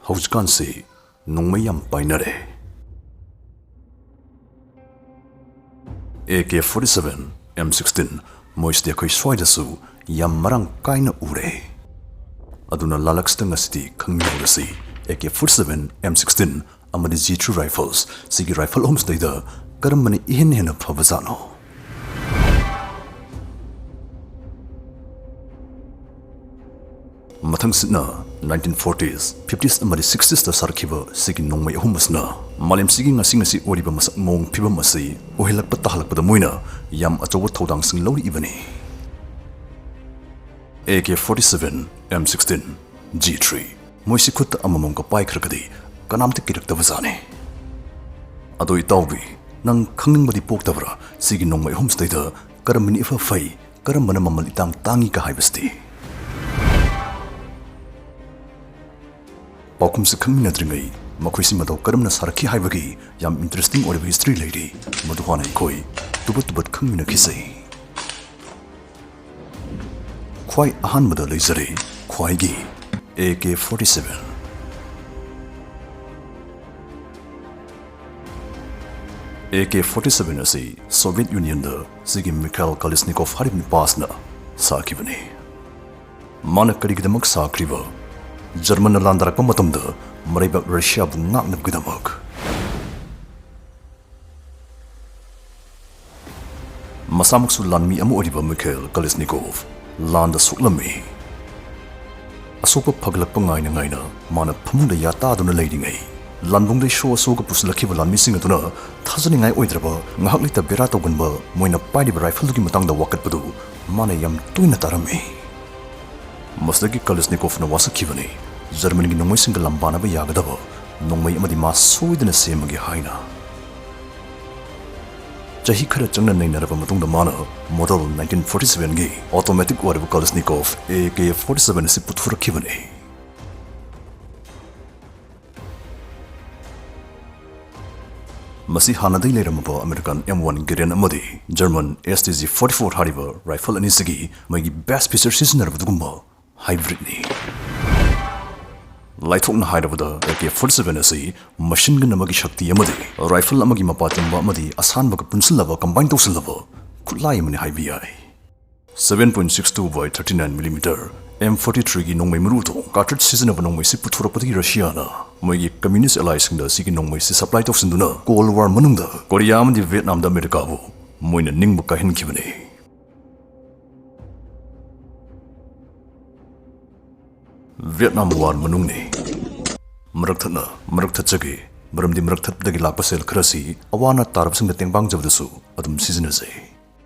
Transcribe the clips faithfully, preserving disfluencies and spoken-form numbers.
ꯍꯧꯖꯤꯛꯀꯥꯟꯁꯤ ꯅꯣꯡꯃꯩ ꯌꯥꯝ ꯄꯥꯏꯅꯔꯦ꯫ A K forty seven, M sixteen, ꯃꯣꯏꯁꯤꯗꯤ ꯑꯩꯈꯣꯏ ꯁ꯭ꯋꯥꯏꯗꯁꯨ ꯌꯥꯝ ꯃꯔꯥꯡ ꯀꯥꯏꯅ ꯎꯔꯦ꯫ ꯑꯗꯨꯅ ꯂꯥꯂꯛꯁꯤꯗ ꯉꯁꯤꯗꯤ ꯈꯪꯃꯤꯟꯅꯔꯁꯤ, A K forty seven, M sixteen ꯑꯃꯗꯤ ꯖꯤ ꯊ꯭ꯔꯤ rifles ꯁꯤꯒꯤ rifle ꯑꯍꯨꯝꯁꯤꯗꯩꯗ ꯀꯔꯝꯕꯅ ꯏꯍꯦꯟ ꯍꯦꯟꯅ ꯐꯕꯖꯥꯠꯅꯣ? ꯃꯊꯪꯁꯤꯠꯅ ꯅꯥꯏꯟꯇꯤꯟ ꯐꯣꯔꯇꯤꯁ, ꯐꯤꯐꯇꯤꯁ ꯑꯃꯗꯤ ꯁꯤꯛꯁꯇꯤꯁꯇ ꯁꯥꯔꯛꯈꯤꯕ ꯁꯤꯒꯤ ꯅꯣꯡꯃꯩ ꯑꯍꯨꯝ ꯑꯁꯤꯅ ꯃꯥꯂꯦꯝꯁꯤꯒꯤ ꯉꯁꯤ ꯉꯁꯤ ꯑꯣꯏꯔꯤꯕ ꯃꯁꯛ ꯃꯑꯣꯡ ꯐꯤꯕꯝ ꯑꯁꯤ ꯑꯣꯏꯍꯜꯂꯛꯄ ꯇꯥꯍꯜꯂꯛꯄꯗ ꯃꯣꯏꯅ ꯌꯥꯝ ꯑꯆꯧꯕ ꯊꯧꯗꯥꯡꯁꯤꯡ ꯂꯧꯔꯛꯏꯕꯅꯤ꯫ A K forty seven, M sixteen, G three, ꯃꯣꯏꯁꯤ ꯈꯨꯠꯇ ꯑꯃꯃꯝꯒ ꯄꯥꯏꯈ꯭ꯔꯒꯗꯤ ꯀꯅꯥꯝꯇ ꯀꯤꯔꯛꯇꯕꯖꯥꯠꯅꯤ꯫ ꯑꯗꯣ ꯏꯇꯥꯎꯕꯤ, ꯅꯪ ꯈꯪꯅꯤꯡꯕꯗꯤ ꯄꯣꯛꯇꯕ꯭ꯔꯥ? ꯁꯤꯒꯤ ꯅꯣꯡꯃꯩ ꯑꯍꯨꯝꯁꯤꯗꯩꯗ ꯀꯔꯝꯕꯅ ꯏꯐ ꯐꯩ, ꯀꯔꯝꯕꯅ ꯃꯃꯜ ꯏꯇꯥꯡ ꯇꯥꯡꯉꯤꯒ ꯍꯥꯏꯕꯁꯤꯗꯤ? ꯄꯥꯎꯈꯨꯝꯁꯤ ꯈꯪꯃꯤꯟꯅꯗ꯭ꯔꯤꯉꯩ ꯃꯈꯣꯏꯁꯤ ꯃꯇꯧ ꯀꯔꯝꯅ ꯁꯥꯔꯛꯈꯤ ꯍꯥꯏꯕꯒꯤ ꯌꯥꯝ interesting ꯑꯣꯏꯔꯕ history ꯂꯩꯔꯤ, ꯃꯗꯨ ꯍꯥꯟꯅ ꯑꯩꯈꯣꯏ ꯇꯨꯕꯠ ꯇꯨꯕꯠ ꯈꯪꯃꯤꯟꯅꯈꯤꯁꯦ꯫ ꯈ꯭ꯋꯥꯏ ꯑꯍꯥꯟꯕꯗ ꯂꯩꯖꯔꯦ ꯈ꯭ꯋꯥꯏꯒꯤ A K forty seven. A K forty seven ꯑꯁꯤ ꯁꯣꯚꯤꯌꯦꯠ ꯌꯨꯅꯤꯌꯟꯗ ꯁꯤꯒꯤ ꯃꯤꯈꯥꯏꯜ ꯀꯥꯂꯤꯁꯅꯤꯀꯣꯚ ꯍꯥꯏꯔꯤꯕ ꯅꯨꯄꯥ ꯑꯁꯤꯅ ꯁꯥꯈꯤꯕꯅꯤ꯫ ꯃꯥꯅ ꯀꯔꯤꯒꯤꯗꯃꯛ ꯁꯥꯈ꯭ꯔꯤꯕ? ꯖꯔꯃꯟꯅ ꯂꯥꯟꯗꯥꯔꯛꯄ ꯃꯇꯝꯗ ꯃꯔꯩꯕꯥꯛ ꯔꯁꯤꯌꯥꯕꯨ ꯉꯥꯛꯅꯕꯒꯤꯗꯃꯛ꯫ ꯃꯁꯥꯃꯛꯁꯨ ꯂꯥꯟꯃꯤ ꯑꯃ ꯑꯣꯏꯔꯤꯕ ꯃꯤꯈꯥꯏꯜ ꯀꯥꯂꯤꯁꯅꯤꯀꯣꯚ ꯂꯥꯟꯗ ꯁꯣꯛꯂꯝꯃꯤ꯫ ꯑꯁꯣꯛꯄ ꯐꯒꯠꯂꯛꯄ ꯉꯥꯏꯅ ꯉꯥꯏꯅ ꯃꯥꯅ ꯐꯃꯨꯡꯗ ꯌꯥꯇꯥꯗꯨꯅ ꯂꯩꯔꯤꯉꯩ, ꯂꯥꯟꯕꯨꯡꯗꯩ ꯁꯣ ꯑꯁꯣꯛꯒ ꯄꯨꯁꯤꯜꯂꯛꯈꯤꯕ ꯂꯥꯟꯃꯤꯁꯤꯡ ꯑꯗꯨꯅ ꯊꯥꯖꯅꯤꯡꯉꯥꯏ ꯑꯣꯏꯗ꯭ꯔꯕ, ꯉꯥꯏꯍꯥꯛ ꯂꯩꯇ ꯕꯦꯔꯥ ꯇꯧꯒꯟꯕ ꯃꯣꯏꯅ ꯄꯥꯏꯔꯤꯕ rifleꯗꯨꯒꯤ ꯃꯇꯥꯡꯗ ꯋꯥꯀꯠꯄꯗꯨ ꯃꯥꯅ ꯌꯥꯝ ꯇꯣꯏꯅ ꯇꯥꯔꯝꯃꯤ꯫ ꯃꯁꯤꯗꯒꯤ ꯀꯥꯂꯤꯁꯅꯤꯀꯣꯚꯅ ꯋꯥꯁꯛꯈꯤꯕꯅꯤ, ꯖꯔꯃꯟꯒꯤ ꯅꯣꯡꯃꯩꯁꯤꯡꯒ ꯂꯝꯕꯥꯅꯕ ꯌꯥꯒꯗꯕ ꯅꯣꯡꯃꯩ ꯑꯃꯗꯤ ꯃꯥ ꯁꯣꯏꯗꯅ ꯁꯦꯝꯃꯒꯦ ꯍꯥꯏꯅ꯫ ꯆꯍꯤ ꯈꯔ ꯆꯪꯅ ꯅꯩꯅꯔꯕ ꯃꯇꯨꯡꯗ ꯃꯥꯅ model nineteen forty sevenꯒꯤ automatic ꯑꯣꯏꯔꯕ Kalashnikov AK forty seven ꯑꯁꯤ ꯄꯨꯊꯣꯔꯛꯈꯤꯕꯅꯤ꯫ ꯃꯁꯤ ꯍꯥꯟꯅꯗꯒꯤ ꯂꯩꯔꯝꯃꯕ American M one Garand ꯑꯃꯗꯤ German STG forty four ꯍꯥꯏꯔꯤꯕ rifle ꯑꯅꯤꯁꯤꯒꯤ ꯃꯣꯏꯒꯤ best feature ꯁꯤꯖꯤꯟꯅꯔꯕ ꯑꯗꯨꯒꯨꯝꯕ hybridꯅꯤ꯫ ꯂꯥꯏꯊꯣꯛꯅ ꯍꯥꯏꯔꯕꯗ, ꯑꯦ ꯀꯦ ꯐꯣꯔꯇꯤ ꯁꯚꯦꯟ ꯑꯁꯤ ꯃꯁꯤꯟ ꯒꯟ ꯑꯃꯒꯤ ꯁꯛꯇꯤ ꯑꯃꯗꯤ ꯔꯥꯏꯐꯜ ꯑꯃꯒꯤ ꯃꯄꯥ ꯆꯨꯝꯕ ꯑꯃꯗꯤ ꯑꯁꯥꯟꯕꯒ ꯄꯨꯟꯁꯤꯜꯂꯕ, ꯀꯝꯕꯥꯏꯟ ꯇꯧꯁꯤꯜꯂꯕ ꯈꯨꯠꯂꯥꯏ ꯑꯃꯅꯤ ꯍꯥꯏꯕ ꯌꯥꯏ꯫ Seven point six two by thirty nine millimeter M forty three ꯒꯤ ꯅꯣꯡꯃꯩ ꯃꯔꯨꯗꯣ, ꯀꯥꯔꯇ꯭ꯔꯤꯖ ꯁꯤꯖꯤꯟꯅꯕ ꯅꯣꯡꯃꯩꯁꯤ ꯄꯨꯊꯣꯔꯛꯄꯗꯒꯤ ꯔꯁꯤꯌꯥꯅ ꯃꯣꯏꯒꯤ ꯀꯝꯃ꯭ꯌꯨꯅꯤꯁ꯭ꯠ ꯑꯦꯂꯥꯏꯁꯤꯡꯗ ꯁꯤꯒꯤ ꯅꯣꯡꯃꯩꯁꯤ ꯁꯄ꯭ꯂꯥꯏ ꯇꯧꯁꯤꯟꯗꯨꯅ ꯀꯣꯜꯗ ꯋꯥꯔ ꯃꯅꯨꯡꯗ ꯀꯣꯔꯤꯌꯥ ꯑꯃꯗꯤ ꯚꯤꯌꯦꯠꯅꯥꯝꯗ ꯑꯃꯦꯔꯤꯀꯥꯕꯨ ꯃꯣꯏꯅ ꯅꯤꯡꯕ ꯀꯥꯏꯍꯟꯈꯤꯕꯅꯤ꯫ Vietnam war ꯃꯅꯨꯡꯅꯤ꯫ ꯃꯔꯛ ꯊꯠꯅ ꯃꯔꯛ ꯊꯠꯆꯒꯦ, ꯃꯔꯝꯗꯤ ꯃꯔꯛ ꯊꯠꯄꯗꯒꯤ ꯂꯥꯛꯄ ꯁꯦꯜ ꯈꯔꯁꯤ ꯑꯋꯥ ꯑꯅꯥ ꯇꯥꯔꯕꯁꯤꯡꯗ ꯇꯦꯡꯕꯥꯡꯖꯕꯗꯁꯨ ꯑꯗꯨꯝ ꯁꯤꯖꯤꯟꯅꯖꯩ꯫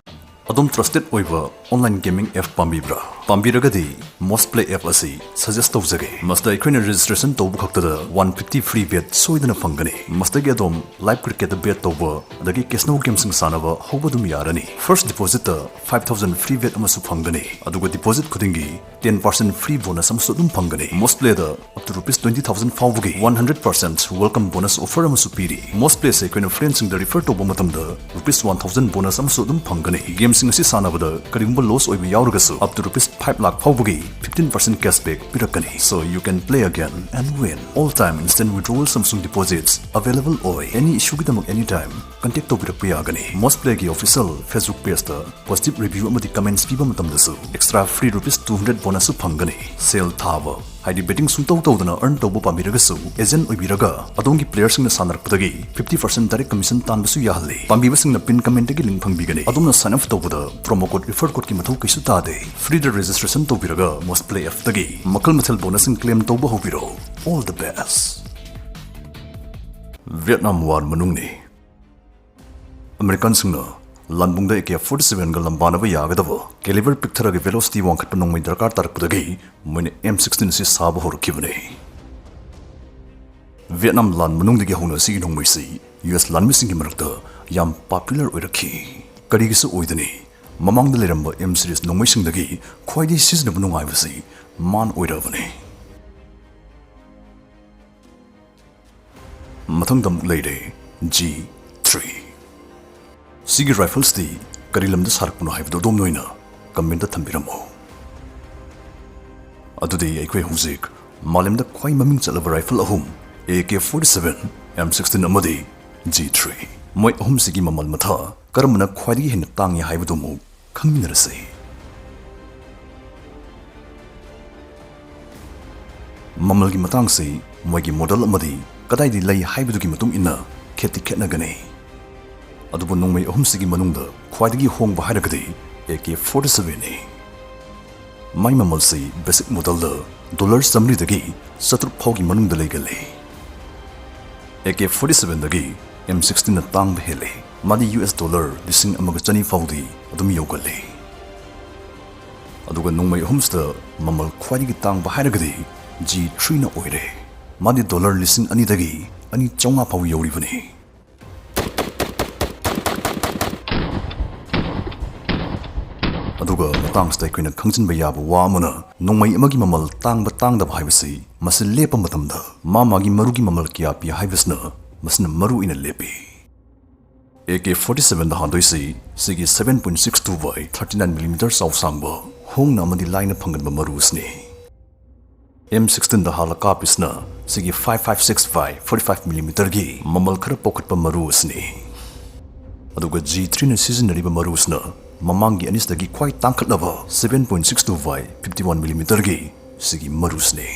ꯑꯗꯣꯝ ꯇ꯭ꯔꯁꯇꯦꯗ ꯑꯣꯏꯕ ꯑꯣꯟꯂꯥꯏꯟ ꯒꯦꯃꯤꯡ ꯑꯦꯞ ꯄꯥꯝꯕꯤꯕ꯭ꯔꯥ? ꯄꯥꯝꯕꯤꯔꯒꯗꯤ ꯃꯣꯁ ꯄ꯭ꯂꯦ ꯑꯦꯞ ꯑꯁꯤ ꯁꯖꯦꯁ ꯇꯧꯖꯒꯦ꯫ ꯃꯁꯤꯗ ꯑꯩꯈꯣꯏꯅ ꯔꯦꯖꯤꯁꯇ꯭ꯔꯦꯁꯟ ꯇꯧꯕ ꯈꯛꯇꯗ ꯋꯥꯟ ꯐꯤꯐꯇꯤ ꯐ꯭ꯔꯤ ꯕꯦꯠ ꯁꯣꯏꯗꯅ ꯐꯪꯒꯅꯤ꯫ ꯃꯁꯤꯗꯒꯤ ꯑꯗꯣꯝ ꯂꯥꯏꯚ ꯀ꯭ꯔꯤꯀꯦꯠꯇ ꯕꯦꯠ ꯇꯧꯕ, ꯑꯗꯒꯤ ꯀꯦꯁꯤꯅꯣ ꯒꯦꯝꯁꯤꯡ ꯁꯥꯟꯅꯕ ꯍꯧꯕ ꯑꯗꯨꯝ ꯌꯥꯔꯅꯤ꯫ ꯐꯥꯔꯁ ꯗꯤꯄꯣꯖꯤꯠꯇ ꯐꯥꯏꯚ ꯊꯥꯎꯖꯟ ꯐ꯭ꯔꯤ ꯕꯦꯠ ꯑꯃꯁꯨ ꯐꯪꯒꯅꯤ, ꯑꯗꯨꯒ ꯗꯤꯄꯣꯖꯤꯠ ꯈꯨꯗꯤꯡꯒꯤ ꯇꯦꯟ ꯄꯥꯔꯁꯦꯟ ꯐ꯭ꯔꯤ ꯕꯣꯅꯁ ꯑꯃꯁꯨ ꯑꯗꯨꯝ ꯐꯪꯒꯅꯤ꯫ Most plaid up to rupees twenty thousand ꯐꯥꯎꯕꯒꯤ one hundred percent welcome bonus offer ꯑꯃꯁꯨ ꯄꯤꯔꯤ꯫ ꯃꯣꯁ ꯄ꯭ꯂꯦꯁꯦ ꯑꯩꯈꯣꯏꯅ ꯐ꯭ꯔꯦꯟꯁꯤꯡꯗ ꯔꯤꯐꯔ ꯇꯧꯕ ꯃꯇꯝꯗ rupees one thousand bonus ꯑꯃꯁꯨ ꯑꯗꯨꯝ ꯐꯪꯒꯅꯤ꯫ ꯒꯦꯝꯁꯤꯡ ꯑꯁꯤ ꯁꯥꯟꯅꯕꯗ ꯀꯔꯤꯒꯨꯝꯕ ꯂꯣꯁ ꯑꯣꯏꯕ ꯌꯥꯎꯔꯒꯁꯨ up to rupees five lakh ꯐꯥꯎꯕꯒꯤ fifteen percent cashback ꯄꯤꯔꯛꯀꯅꯤ꯫ So you can play again and win. All time instant withdrawals ꯑꯃꯁꯨꯡ deposits available ꯑꯣꯏ꯫ Any issueꯒꯤꯗꯃꯛ anytime contact ꯇꯧꯕꯤꯔꯛꯄ ꯌꯥꯒꯅꯤ꯫ ꯃꯣꯁ ꯄ꯭ꯂꯦꯒꯤ official Facebook pageꯇ positive review ꯑꯃꯗꯤ comments ꯄꯤꯕ ꯃꯇꯝꯗꯁꯨ extra free rupees two hundred bonusꯁꯨ ꯐꯪꯒꯅꯤ꯫ ꯁꯦꯜ ꯊꯥꯕ, ꯍꯥꯏꯗꯤ betting ꯁꯨꯡꯇꯧ ꯇꯧꯗꯅ earn ꯇꯧꯕ ꯄꯥꯝꯕꯤꯔꯒꯁꯨ, agent ꯑꯣꯏꯕꯤꯔꯒ ꯑꯗꯣꯝꯒꯤ playerꯁꯤꯡꯅ ꯁꯥꯟꯅꯔꯛꯄꯗꯒꯤ fifty percent direct commission ꯇꯥꯟꯕꯁꯨ ꯌꯥꯍꯜꯂꯤ꯫ ꯄꯥꯝꯕꯤꯕꯁꯤꯡꯅ pin commentꯇꯒꯤ link ꯐꯪꯕꯤꯒꯅꯤ꯫ ꯑꯗꯣꯝꯅ sign up ꯇꯧꯕꯗ promo code refer codeꯀꯤ ꯃꯊꯧ ꯀꯩꯁꯨ ꯇꯥꯗꯦ꯫ Freeꯗ registration ꯇꯧꯕꯤꯔꯒ ꯃꯣꯁ ꯄ꯭ꯂꯦ ꯑꯦꯞꯇꯒꯤ ꯃꯈꯜ ꯃꯊꯦꯜ ꯕꯣꯅꯁꯁꯤꯡ claim ꯇꯧꯕ ꯍꯧꯕꯤꯔꯣ꯫ All the best꯫ Vietnam war ꯃꯅꯨꯡꯅꯤ꯫ ꯑꯃꯦꯔꯤꯀꯥꯟꯁꯤꯡꯅ ꯂꯥꯟꯕꯨꯡꯗ ꯑꯦ ꯀꯦ ꯐꯣꯔꯇꯤ ꯁꯚꯦꯟꯒ ꯂꯝꯕꯥꯅꯕ ꯌꯥꯒꯗꯕ caliber ꯄꯤꯛꯊꯔꯒ velocity ꯋꯥꯡꯈꯠꯄ ꯅꯣꯡꯃꯩ ꯗꯔꯀꯥꯔ ꯇꯥꯔꯛꯄꯗꯒꯤ ꯃꯣꯏꯅ ꯑꯦꯝ ꯁꯤꯛꯁꯇꯤꯟ ꯑꯁꯤ ꯁꯥꯕ ꯍꯧꯔꯛꯈꯤꯕꯅꯤ꯫ ꯚꯤꯌꯦꯠꯅꯥꯝ ꯂꯥꯟ ꯃꯅꯨꯡꯗꯒꯤ ꯍꯧꯅ ꯑꯁꯤꯒꯤ ꯅꯣꯡꯃꯩꯁꯤ ꯌꯨ ꯑꯦꯁ ꯂꯥꯟꯃꯤꯁꯤꯡꯒꯤ ꯃꯔꯛꯇ ꯌꯥꯝ popular ꯑꯣꯏꯔꯛꯈꯤ꯫ ꯀꯔꯤꯒꯤꯁꯨ ꯑꯣꯏꯗꯅꯤ, ꯃꯃꯥꯡꯗ ꯂꯩꯔꯝꯕ ꯑꯦꯝ ꯁꯤꯔꯤꯁ ꯅꯣꯡꯃꯩꯁꯤꯡꯗꯒꯤ ꯈ꯭ꯋꯥꯏꯗꯒꯤ ꯁꯤꯖꯤꯟꯅꯕ ꯅꯨꯡꯉꯥꯏꯕꯁꯤ ꯃꯥꯟ ꯑꯣꯏꯔꯕꯅꯤ꯫ ꯃꯊꯪꯗ ꯑꯃꯨꯛ ꯂꯩꯔꯦ ꯖꯤ ꯊ꯭ꯔꯤ꯫ ꯁꯤꯒꯤ ꯔꯥꯏꯐꯜꯁꯇꯤ ꯀꯔꯤ ꯂꯝꯗ ꯁꯥꯔꯛꯄꯅꯣ ꯍꯥꯏꯕꯗꯨ ꯑꯗꯣꯝꯅ ꯑꯣꯏꯅ ꯀꯃꯦꯟꯇ ꯊꯝꯕꯤꯔꯝꯃꯨ꯫ ꯑꯗꯨꯗꯤ ꯑꯩꯈꯣꯏ ꯍꯧꯖꯤꯛ ꯃꯥꯂꯦꯝꯗ ꯈ꯭ꯋꯥꯏ ꯃꯃꯤꯡ ꯆꯠꯂꯕ rifle ꯑꯍꯨꯝ, A K forty seven, M sixteen ꯑꯃꯗꯤ G three, ꯃꯣꯏ ꯑꯍꯨꯝꯁꯤꯒꯤ ꯃꯃꯜ ꯃꯊꯥ ꯀꯔꯝꯕꯅ ꯈ꯭ꯋꯥꯏꯗꯒꯤ ꯍꯦꯟꯅ ꯇꯥꯡꯉꯤ ꯍꯥꯏꯕꯗꯨ ꯑꯃꯨꯛ ꯈꯪꯃꯤꯟꯅꯔꯁꯤ꯫ ꯃꯃꯜꯒꯤ ꯃꯇꯥꯡꯁꯤ ꯃꯣꯏꯒꯤ model ꯑꯃꯗꯤ ꯀꯗꯥꯏꯗ ꯂꯩ ꯍꯥꯏꯕꯗꯨꯒꯤ ꯃꯇꯨꯡ ꯏꯟꯅ ꯈꯦꯠꯇꯤ ꯈꯦꯠꯅꯒꯅꯤ꯫ ꯑꯗꯨꯕꯨ ꯅꯣꯡꯃꯩ ꯑꯍꯨꯝꯁꯤꯒꯤ ꯃꯅꯨꯡꯗ ꯈ꯭ꯋꯥꯏꯗꯒꯤ ꯍꯣꯡꯕ ꯍꯥꯏꯔꯒꯗꯤ A K forty seven ꯅꯤ꯫ ꯃꯥꯏ ꯃꯃꯜꯁꯤ basic modelꯗ dollar ꯆꯥꯃꯔꯤꯗꯒꯤ ꯆꯥꯇ꯭ꯔꯨꯛ ꯐꯥꯎꯒꯤ ꯃꯅꯨꯡꯗ ꯂꯩꯒꯜꯂꯤ꯫ A K forty sevenꯗꯒꯤ M sixteenꯅ ꯇꯥꯡꯕ ꯍꯦꯜꯂꯤ꯫ ꯃꯥꯗꯤ U S dollar ꯂꯤꯁꯤꯡ ꯑꯃꯒ ꯆꯅꯤ ꯐꯥꯎꯗꯤ ꯑꯗꯨꯝ ꯌꯧꯒꯜꯂꯤ꯫ ꯑꯗꯨꯒ ꯅꯣꯡꯃꯩ ꯑꯍꯨꯝꯁꯤꯗ ꯃꯃꯜ ꯈ꯭ꯋꯥꯏꯗꯒꯤ ꯇꯥꯡꯕ ꯍꯥꯏꯔꯒꯗꯤ G threeꯅ ꯑꯣꯏꯔꯦ꯫ ꯃꯥꯗꯤ dollar ꯂꯤꯁꯤꯡ ꯑꯅꯤꯗꯒꯤ ꯑꯅꯤ ꯆꯥꯝꯃꯉꯥ ꯐꯥꯎ ꯌꯧꯔꯤꯕꯅꯤ꯫ ꯑꯗꯨꯒ ꯃꯇꯥꯡꯁꯤꯗ ꯑꯩꯈꯣꯏꯅ ꯈꯪꯖꯤꯟꯕ ꯌꯥꯕ ꯋꯥ ꯑꯃꯅ, ꯅꯣꯡꯃꯩ ꯑꯃꯒꯤ ꯃꯃꯜ ꯇꯥꯡꯕ ꯇꯥꯡꯗꯕ ꯍꯥꯏꯕꯁꯤ ꯃꯁꯤ ꯂꯦꯞꯄ ꯃꯇꯝꯗ ꯃꯥ ꯃꯥꯒꯤ ꯃꯔꯨꯒꯤ ꯃꯃꯜ ꯀꯌꯥ ꯄꯤ ꯍꯥꯏꯕꯁꯤꯅ ꯃꯁꯤꯅ ꯃꯔꯨ ꯑꯣꯏꯅ ꯂꯦꯞꯄꯤ꯫ A K forty sevenꯗ ꯍꯥꯟꯗꯣꯏꯁꯤ ꯁꯤꯒꯤ seven point six two by thirty nine millimeter ꯆꯥꯎꯁꯥꯡꯕ, ꯍꯣꯡꯅ ꯑꯃꯗꯤ ꯂꯥꯏꯅ ꯐꯪꯒꯟꯕ ꯃꯔꯨ ꯑꯁꯤꯅꯤ꯫ M sixteenꯗ ꯍꯥꯜꯂ ꯀꯥꯞꯄꯤꯁꯤꯅ ꯁꯤꯒꯤ five five six by forty five millimeterꯒꯤ ꯃꯃꯜ ꯈꯔ ꯄꯣꯛꯈꯠꯄ ꯃꯔꯨ ꯑꯁꯤꯅꯤ꯫ ꯑꯗꯨꯒ G threeꯅ ꯁꯤꯖꯤꯟꯅꯔꯤꯕ ꯃꯔꯨ ꯑꯁꯤꯅ ꯃꯃꯥꯡꯒꯤ ꯑꯅꯤꯁꯤꯗꯒꯤ ꯈ꯭ꯋꯥꯏ ꯇꯥꯡꯈꯠꯂꯕ seven point six two by fifty one millimeterꯒꯤ ꯁꯤꯒꯤ ꯃꯔꯨ ꯑꯁꯤꯅꯤ꯫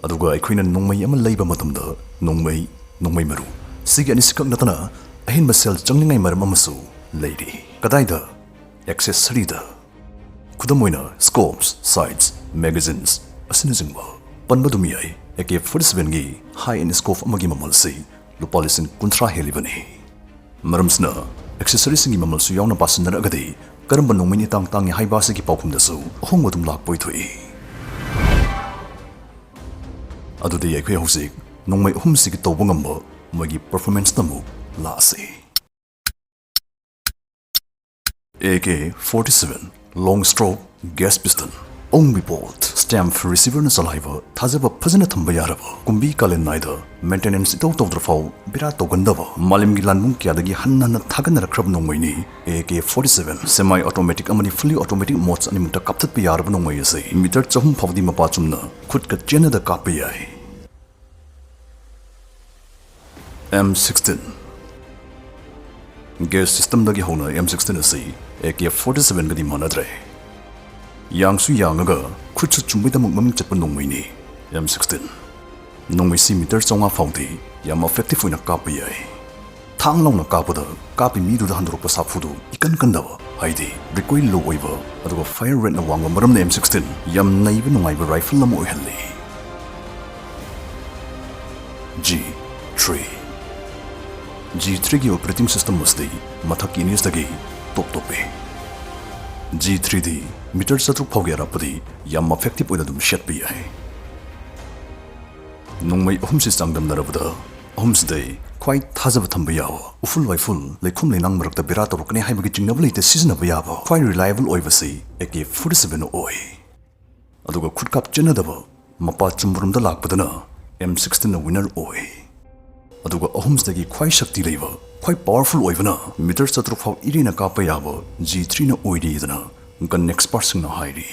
ꯑꯗꯨꯒ ꯑꯩꯈꯣꯏꯅ ꯅꯣꯡꯃꯩ ꯑꯃ ꯂꯩꯕ ꯃꯇꯝꯗ ꯅꯣꯡꯃꯩ, ꯅꯣꯡꯃꯩ ꯃꯔꯨ, ꯁꯤꯒꯤ ꯑꯅꯤꯁꯤꯈꯛ ꯅꯠꯇꯅ ꯑꯍꯦꯟꯕ ꯁꯦꯜ ꯆꯪꯅꯤꯡꯉꯥꯏ ꯃꯔꯝ ꯑꯃꯁꯨ ꯂꯩꯔꯤ꯫ ꯀꯗꯥꯏꯗ? Accessoryꯗ꯫ ꯈꯨꯗꯝ ꯑꯣꯏꯅ scopes, sights, magazines ꯑꯁꯤꯅꯆꯤꯡꯕ ꯄꯟꯕ ꯑꯗꯨꯝ ꯌꯥꯏ꯫ A K forty sevenꯒꯤ high end scope ꯑꯃꯒꯤ ꯃꯃꯜꯁꯤ ꯂꯨꯄꯥ ꯂꯤꯁꯤꯡ ꯀꯨꯟꯊ꯭ꯔꯥ ꯍꯦꯜꯂꯤꯕꯅꯤ꯫ ꯃꯔꯝꯁꯤꯅ accessoryꯁꯤꯡꯒꯤ ꯃꯃꯜꯁꯨ ꯌꯥꯎꯅ ꯄꯥꯁꯤꯟꯅꯔꯒꯗꯤ ꯀꯔꯝꯕ ꯅꯣꯡꯃꯩꯅ ꯏꯇꯥꯡ ꯇꯥꯡꯉꯤ ꯍꯥꯏꯕ ꯑꯁꯤꯒꯤ ꯄꯥꯎꯈꯨꯝꯗꯁꯨ ꯑꯍꯣꯡꯕ ꯑꯗꯨꯝ ꯂꯥꯛꯄ ꯑꯣꯏꯊꯣꯛꯏ꯫ ꯑꯗꯨꯗꯤ ꯑꯩꯈꯣꯏ ꯍꯧꯖꯤꯛ ꯅꯣꯡꯃꯩ ꯑꯍꯨꯝꯁꯤꯒꯤ ꯇꯧꯕ ꯉꯝꯕ ꯃꯣꯏꯒꯤ performanceꯇ ꯑꯃꯨꯛ ꯂꯥꯛꯑꯁꯤ꯫ A K forty seven long stroke gas pistol꯫ Only Bolt stamp receiverꯅ ꯆꯂꯥꯏꯕ, ꯊꯥꯖꯕ ꯐꯖꯅ ꯊꯝꯕ ꯌꯥꯔꯕ, ꯀꯨꯝꯕꯤ ꯀꯥꯂꯦꯟ ꯅꯥꯏꯗ maintenance ꯏꯇꯧ ꯇꯧꯗ꯭ꯔꯐꯥꯎ ꯕꯦꯔꯥ ꯇꯧꯒꯟꯗꯕ, ꯃꯥꯂꯦꯝꯒꯤ ꯂꯥꯟꯕꯨꯡ ꯀꯌꯥꯗꯒꯤ ꯍꯟꯅ ꯍꯟꯅ ꯊꯥꯒꯠꯅꯔꯛꯈ꯭ꯔꯕ ꯅꯣꯡꯃꯩꯅꯤ꯫ AK forty seven semi automatic ꯑꯃꯗꯤ fully automatic modes ꯑꯅꯤꯃꯛꯇ ꯀꯥꯞꯊꯠꯄ ꯌꯥꯔꯕ ꯅꯣꯡꯃꯩ ꯑꯁꯤ meter ꯆꯍꯨꯝ ꯐꯥꯎꯗꯤ ꯃꯄꯥ ꯆꯨꯝꯅ ꯈꯨꯠꯀ ꯆꯦꯟꯅꯗ ꯀꯥꯞꯄ ꯌꯥꯏ꯫ M sixteen꯫ Gauge systemꯗꯒꯤ ꯍꯧꯅ M sixteen ꯑꯁꯤ AK forty sevenꯒꯗꯤ ꯃꯥꯟꯅꯗ꯭ꯔꯦ꯫ ꯌꯥꯡꯁꯨ ꯌꯥꯡꯉꯒ ꯈꯨꯠꯁꯨ ꯆꯨꯝꯕꯩꯗꯃꯛ ꯃꯃꯤꯡ ꯆꯠꯄ ꯅꯣꯡꯃꯩꯅꯤ M sixteen꯫ ꯅꯣꯡꯃꯩꯁꯤ meter ꯆꯥꯝꯃꯉꯥ ꯐꯥꯎꯗꯤ ꯌꯥꯝ effective ꯑꯣꯏꯅ ꯀꯥꯞꯄ ꯌꯥꯏ꯫ ꯊꯥꯡ ꯂꯥꯎꯅ ꯀꯥꯞꯄꯗ ꯀꯥꯞꯄꯤ ꯃꯤꯗꯨꯗ ꯍꯟꯗꯣꯔꯛꯄ ꯁꯥꯐꯨꯗꯨ ꯏꯀꯟ ꯀꯟꯗꯕ, ꯍꯥꯏꯗꯤ recoil low ꯑꯣꯏꯕ, ꯑꯗꯨꯒ fire rateꯅ ꯋꯥꯡꯕ ꯃꯔꯝꯅ M sixteen ꯌꯥꯝ ꯅꯩꯕ ꯅꯨꯡꯉꯥꯏꯕ rifle ꯑꯃ ꯑꯣꯏꯍꯜꯂꯤ꯫ G three꯫ G threeꯒꯤ operating system ꯑꯁꯤꯗꯤ ꯃꯊꯛꯀꯤ unitsꯇꯒꯤ top topꯄꯤ꯫ G threeꯗꯤ meter ꯆꯥꯇ꯭ꯔꯨꯛ ꯐꯥꯎꯒꯤ ꯑꯔꯥꯞꯄꯗꯤ ꯌꯥꯝ effective ꯑꯣꯏꯅ ꯑꯗꯨꯝ ꯁꯦꯠꯄ ꯌꯥꯏ꯫ ꯅꯣꯡꯃꯩ ꯑꯍꯨꯝꯁꯤ ꯆꯥꯡꯗꯝꯅꯔꯕꯗ, ꯑꯍꯨꯝꯁꯤꯗꯩ ꯈ꯭ꯋꯥꯏ ꯊꯥꯖꯕ ꯊꯝꯕ ꯌꯥꯕ, ꯎꯐꯨꯜ ꯋꯥꯏꯐꯨꯜ, ꯂꯩꯈꯣꯝ ꯂꯩꯅꯥꯡ ꯃꯔꯛꯇ ꯕꯦꯔꯥ ꯇꯧꯔꯛꯀꯅꯤ ꯍꯥꯏꯕꯒꯤ ꯆꯤꯡꯅꯕ ꯂꯩꯇ ꯁꯤꯖꯤꯟꯅꯕ ꯌꯥꯕ, ꯈ꯭ꯋꯥꯏ reliable ꯑꯣꯏꯕꯁꯤ AK forty seven ꯑꯣꯏ꯫ ꯑꯗꯨꯒ ꯈꯨꯠꯀꯥꯞ ꯆꯦꯟꯅꯗꯕ, ꯃꯄꯥ ꯆꯨꯝꯕꯔꯣꯝꯗ ꯂꯥꯛꯄꯗꯅ M sixteenꯅ winner ꯑꯣꯏ꯫ ꯑꯗꯨꯒ ꯑꯍꯨꯝꯁꯤꯗꯒꯤ ꯈ꯭ꯋꯥꯏ ꯁꯛꯇꯤ ꯂꯩꯕ, ꯈ꯭ꯋꯥꯏ powerful ꯑꯣꯏꯕꯅ meter ꯆꯥꯇ꯭ꯔꯨꯛ ꯐꯥꯎ ꯏꯔꯦꯅ ꯀꯥꯞꯄ ꯌꯥꯕ G threeꯅ ꯑꯣꯏꯔꯤꯗꯅ gun expertꯁꯤꯡꯅ ꯍꯥꯏꯔꯤ꯫